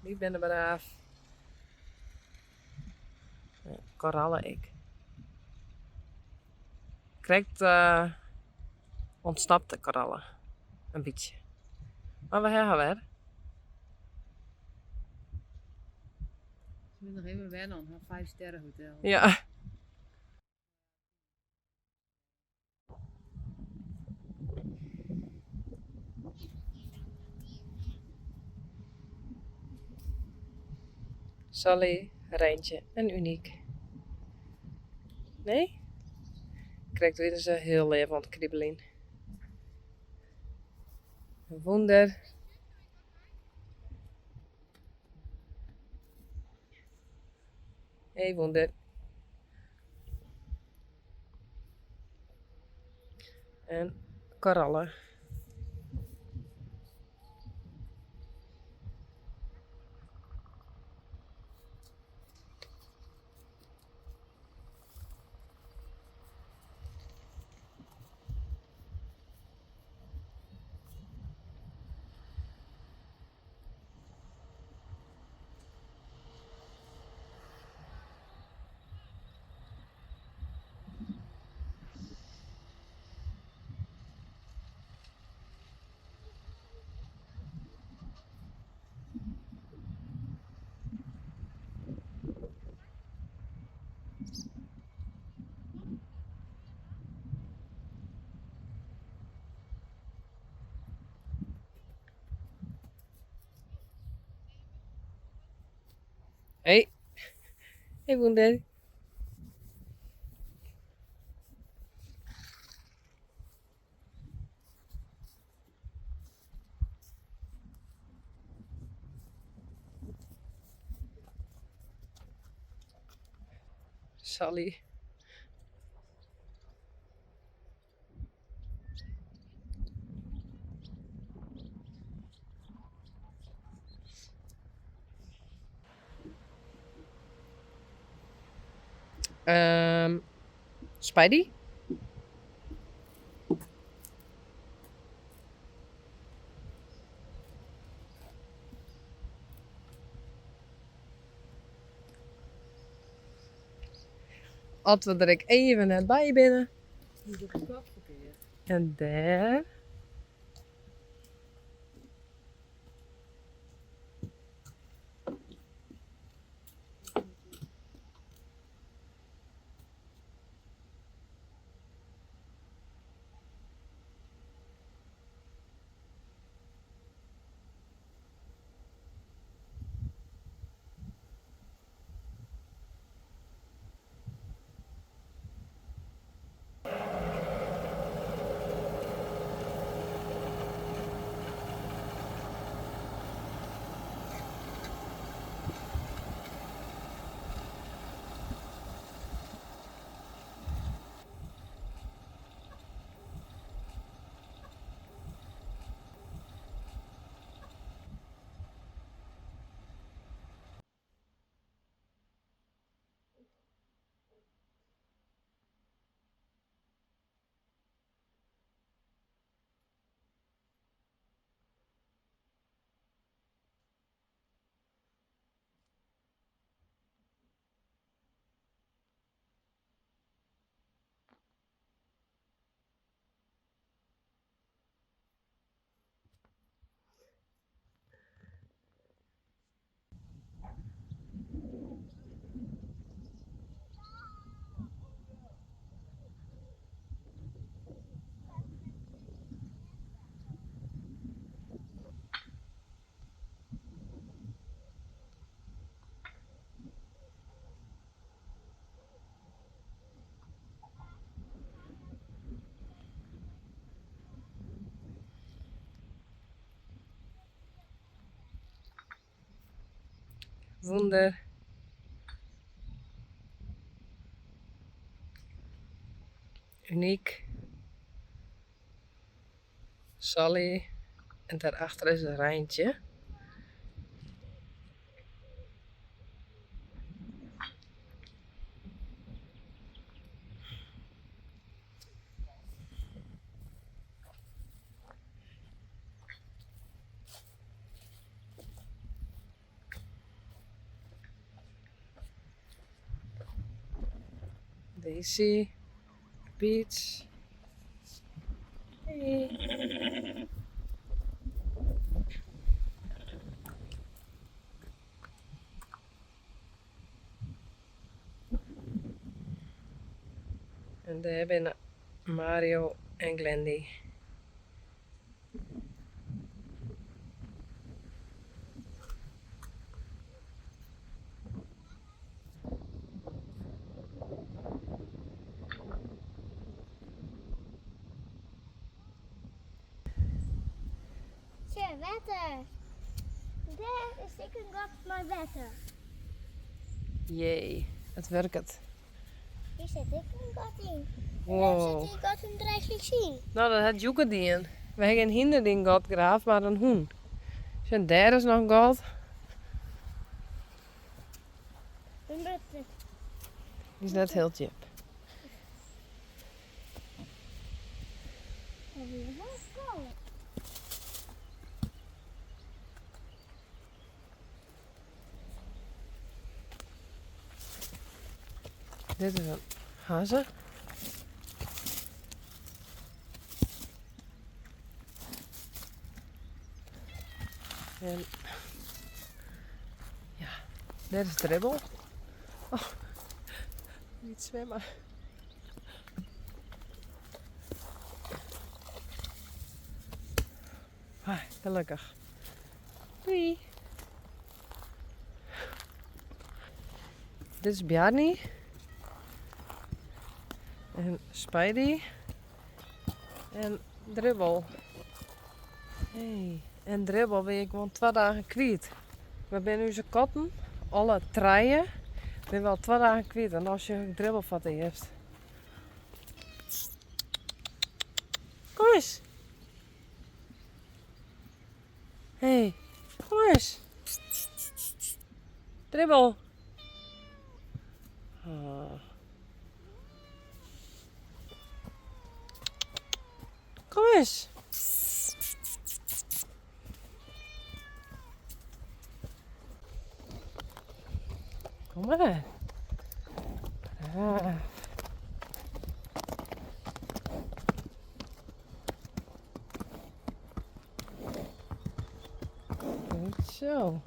Dy binne braaf. Koralle ek. Krekt ûntsnapte Koralle in bytsje. Mar we ha har wer. Se moat noch even wenne oan har fiifsterrehotel. Ja. Sally, Reintje en Uniek. Nee? Krekt wiene se hiel leaf oan it kribeljen. Wûnder. Hey Wûnder. En Koralle. Hey. Hey Wûnder. Sally. Spidey? As we der ek even net by binne. En dêr. Wûnder. Unyk. Sally. En dêrachter is Reintje. Daisy, Peach. Hey. En dêr binne Mario en Glendy. Sjoch, wetter. Dêr is ek in gat mei wetter. Jee, it wurket. Hjir sit ek in gat yn. En wêrom sit dy gatten der eigentlik yn? No, dat hat Djoeke dien. We ha gjin hynder dy't in gat graaft, mar in hûn. Sjoch, dêr is noch in gat. Dy is net hiel djip. Dit is in hazze. En ja, dêr is Dribbel. Oh, niet zwemmen. Ah, gelukkig. Doei. Dit is Bjarni. En Spidey. En Dribbel. Hey. En Dribbel bin ik gewoan twa dagen kwyt. We binne ús katten, alle trije, binne we al twa dagen kwyt. En dan sjoch ik Dribbel foar it earst. Kom ris. Hey, kom ris. Dribbel. Oh. Kom ris. Kom mar. Braaf. Goed zo.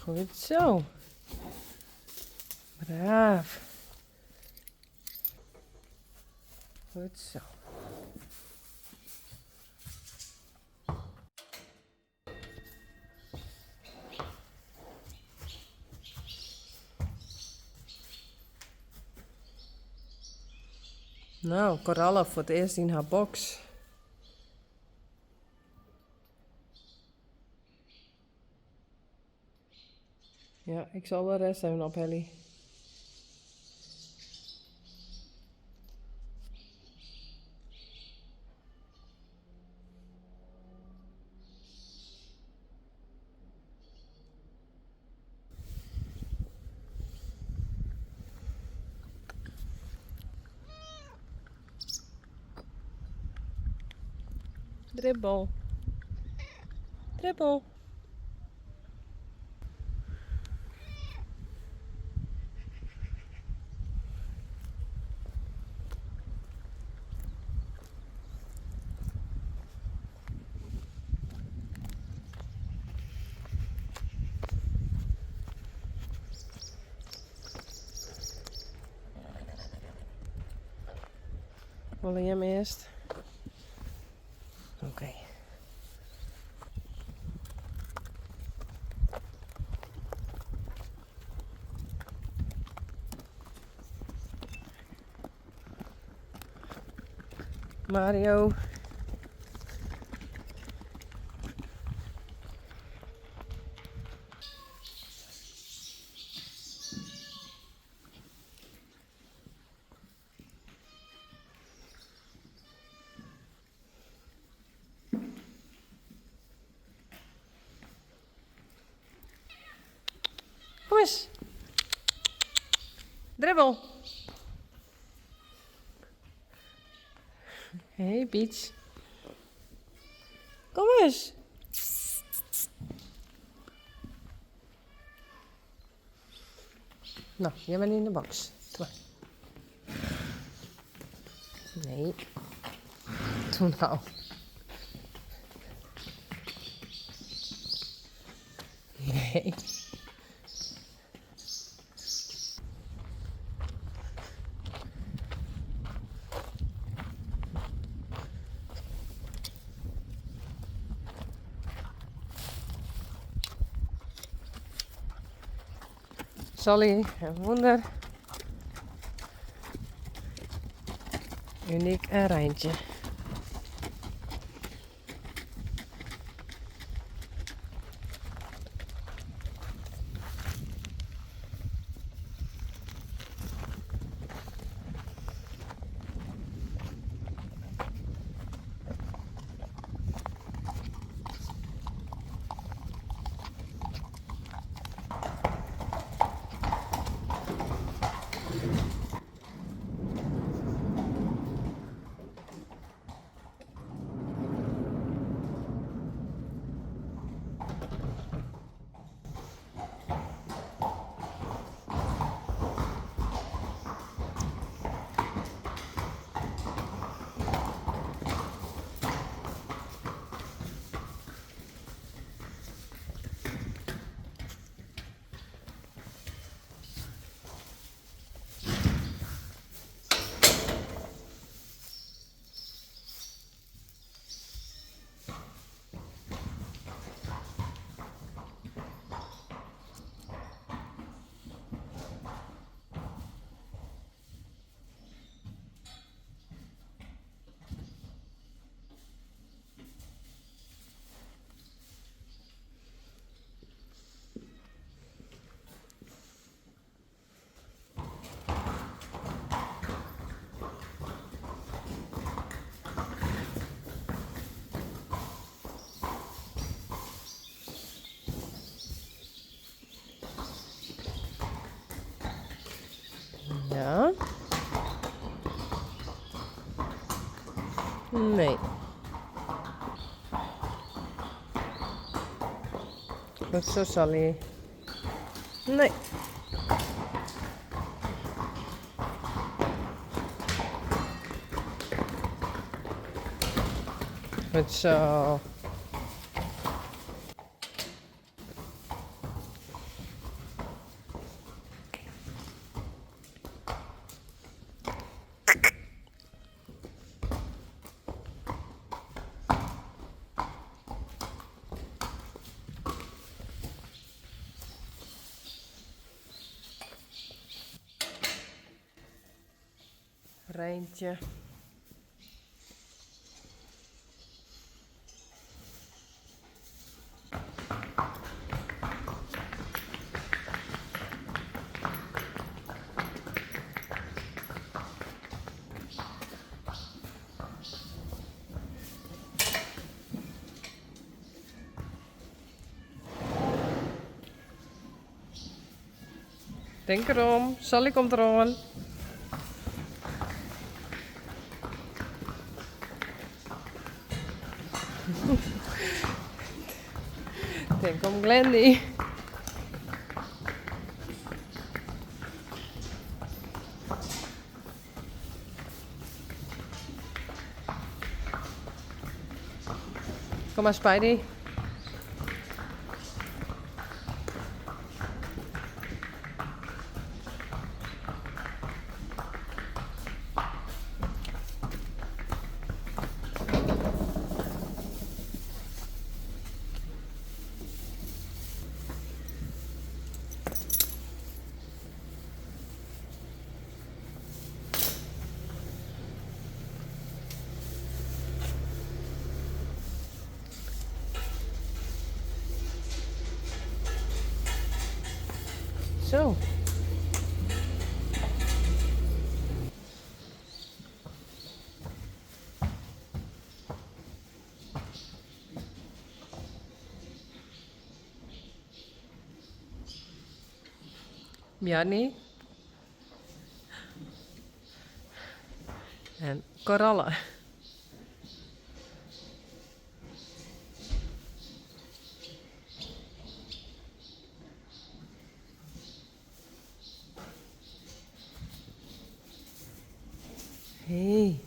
Goed zo. Braaf. Goed zo. No, Koralle foar it earst yn har boks. Ja, ik sil de rest even ophelje. Dribbel. Dribbel. Wolle jim earst? Oké. Mario. Dribbel. Hey, Beach. Kom eens. No, jij bent in de box. Doe maar. Nee. Doe nou. Nee. Sally en Wonder. Uniek en Rijntje. Ja. Nee. Goed zo, Sally. Nee. Goed zo. Rijntje. Denk erom, Sally komt erom. Denk om Glendy. Kom maar, Spidey. Zo. Bjarni. Koralle. Hey.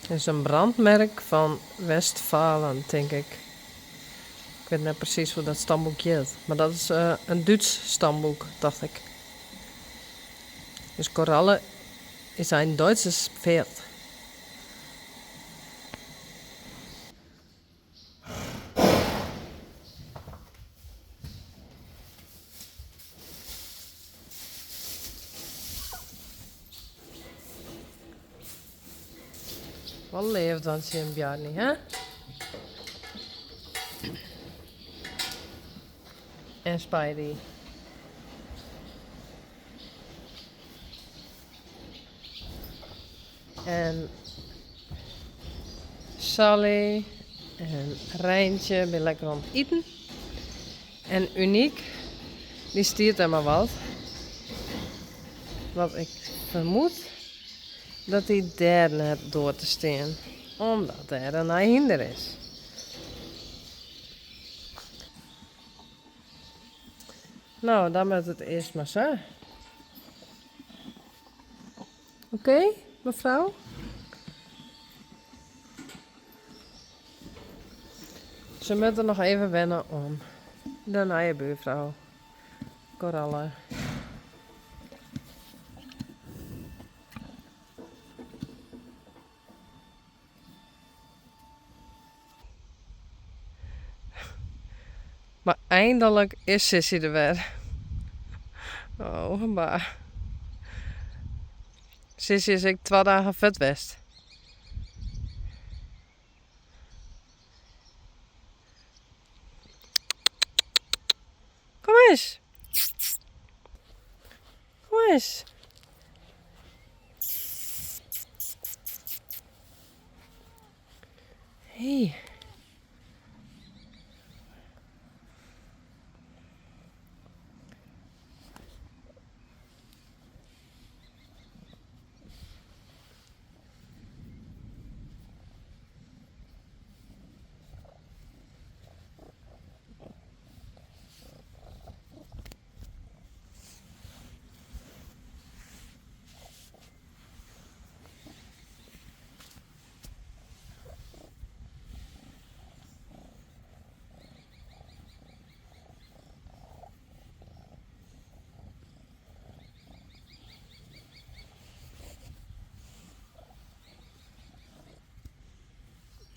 Het is in brandmerk fan Westfalen, tink ik. Ik wit net presys hoe't dat stamboek hjit. Mar dat is in Dútsk stamboek, tocht ik. Dus Koralle is ein deutsches Pferd. Wat leaf dan tsjin Bjarni, hè? En Spidey. En Sally en Reintje binne lekker oan it iten. En Uniek, dy stiet dêr mar wat. Want ik fermoed dat dy dêr net doar te stean, omdat dêr in nij hynder is. No, dan moat it earst mar sa. Oké, mefrou? Se moatte noch even wenne oan de nije buorfrou, Koralle. Mar eindelijk is Sissy der wer. Oh, mar. Sissy is ek twa dagen fuort west. Kom ris. Kom ris. Hey.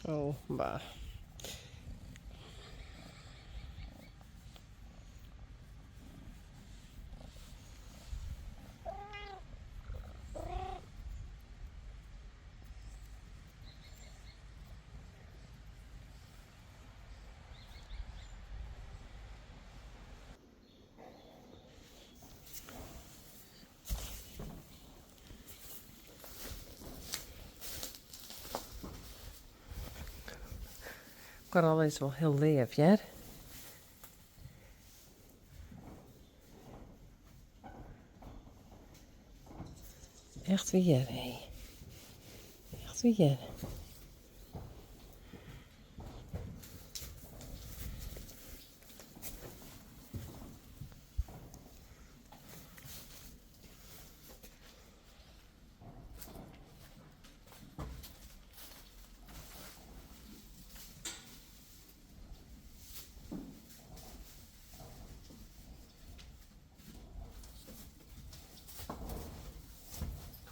Oh, bah. Koralle is wol hiel leaf, hear. Echt wier, hé. Echt wier.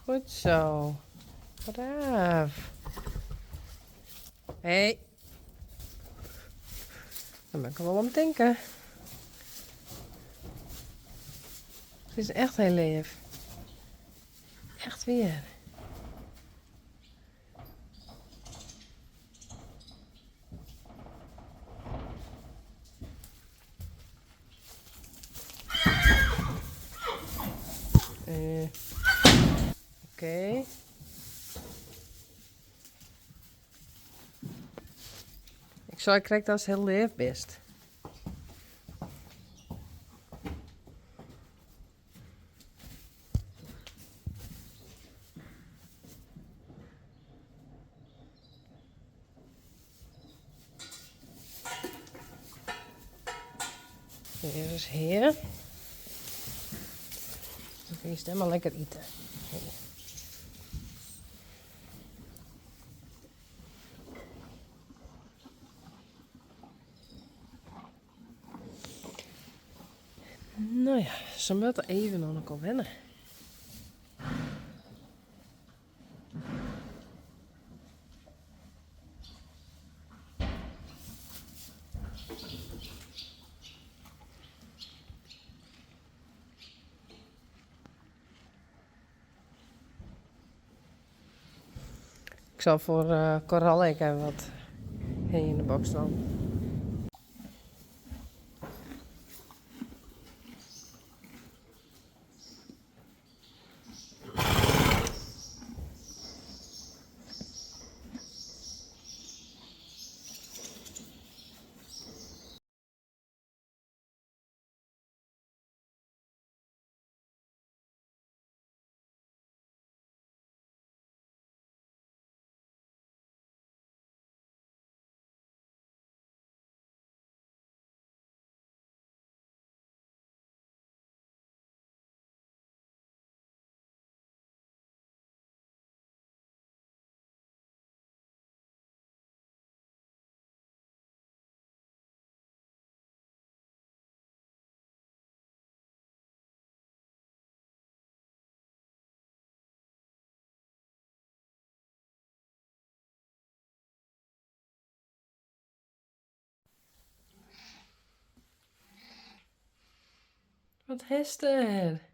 Goed zo. Braaf. Hé. Daar ben ik er wel om tinken. Het is echt heel lief. Echt weer. Oké. Ik zou krijg dat heel lief best. Hier is hier. Dan kun je helemaal lekker eten. Nou ja, ze moeten even nog een wennen. Ik zal voor Coral even wat heen in de box dan. Wat is er?